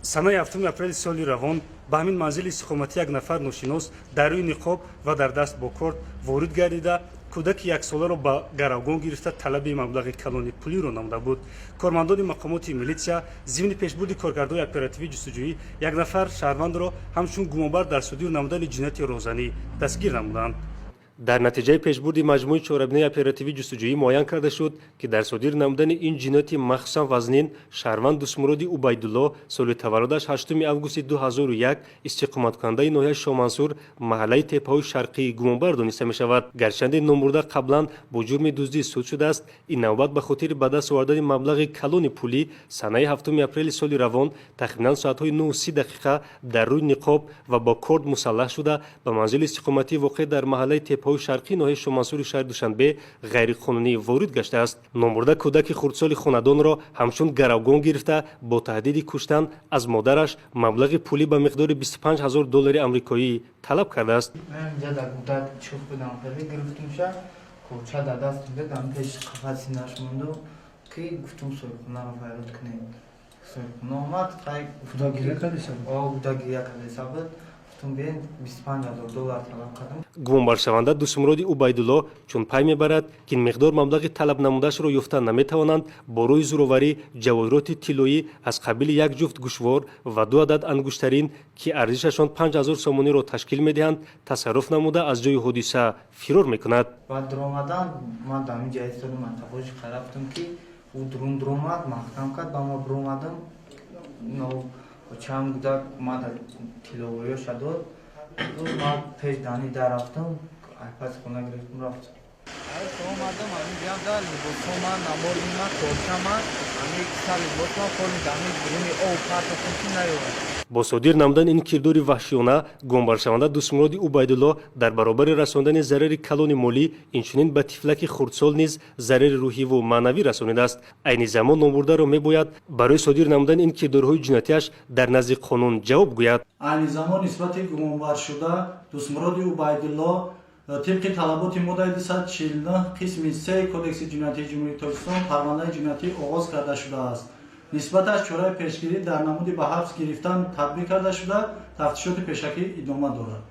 Санаи 7 апрели соли равон ба ҳамин манзили истиқоматӣ як нафар ношинос дар рӯи ниқоб ва дар даст бо корд ворид гардида, кӯдаки яксоларо ба гаравгон гирифта, талаби маблағи калони пулиро намуда буд. Кормандони мақомоти милитсия зимни пешбурди коркардҳои оперативӣ ҷустуҷӯӣ як нафар шаҳрвандро ҳамчун гумонбар дар содир намудани ҷинояти роҳзанӣ дастгир намуданд. Дар натиҷаи пешбурди маҷмӯи чорабинаи оперативӣ ҷустуҷӯӣ муайян карда шуд, ки дар содир намудани ин ҷинояти махсусан вазнин шаҳрванд Дӯстмуроди Убайдулло, соли таваллудаш 8 августи 2001, истиқоматкунандаи ноҳияи Шоҳмансур, маҳаллаи Теппаҳои Шарқӣ, гумонбар дониста мешавад. Гарчанде номбурда қаблан бо ҷурми дуздӣ суд шудааст, ин навбат ба хотири ба даст овардани маблағи калони пулӣ санаи 7 апрели соли равон тахминан соатҳои 9:30 дақиқа дар рӯи ниқоб ва бо корд мусаллаҳ шуда, ба манзили истиқоматӣ, воқеъ дар маҳаллаи Теппаҳои Шарқии ноҳияи Шоҳмансури шаҳри Душанбе, ғайриқонунӣ ворид гаштааст. Номбурда кӯдаки хурдсоли хонадонро ҳамчун гаравгон гирифта, бо таҳдиди куштан аз модараш маблағи пулӣ ба миқдори 25 ҳазор доллари амрикоӣ талаб кардааст. Кӯча дар дастам додам, пеш қафаси синаш монду, ки гуфтум, соҳибхонаро фарёд кунед. Соҳибхона омад, хай. Гиря кардеса? Гуда гиря кардеса буд. Гуфтум, биен, 25 000 доллар талаб кардам. Гумонбаршаванда Дӯстмуроди Убайдулло чун пай мебарад, ки ин миқдор маблағи талаб намудаашро ёфта наметавонанд, бо рӯи зӯроварӣ ҷавоҳироти тиллоӣ аз қабили як ҷуфт гӯшвор ва ду адад ангуштарин, ки арзишашон 5000 сомониро ташкил медиҳанд, тасарруф намуда, аз ҷои ҳодиса фирор мекунад. Баъд дуромадан ман дар ҳамин ҷа истодам, қафоши рафтам, ки ӯ дурун дуромад, маҳкам кард ба ма. Биромадам, чанд гудак мада тилловориёша дод. Ман пеш дани дар рафтам, айпаси хона гирифтам, рафтам. Омадам, ҳамин ҷа либосома, наморима, корчама, ҳамин киса либосма полни ҳамин буруни об партофтам, ки наёвад. Бо содир намудани ин кирдори ваҳшиёна гумонбаршаванда Дӯстмуроди Убайдулло дар баробари расондани зарари калони молӣ, инчунин ба тифлаки хурдсол низ зарари рӯҳиву маънавӣ расонидааст. Айни замон номбурдаро мебояд барои содир намудани ин кирдорҳои ҷиноятиаш дар назди қонун ҷавоб гӯяд. Айни замон нисбати гумонбаршуда Дӯстмуроди Убайдулло тибқи талаботи моддаи 249 қисми 3 Кодекси ҷиноятии Ҷумҳурии Тоҷикистон парвандаи ҷиноятӣ оғоз карда шудааст. Нисбаташ чораи пешгирӣ дар намуди ба ҳабс гирифтан татбиқ карда шуда, тафтишоти пешакӣ идома дорад.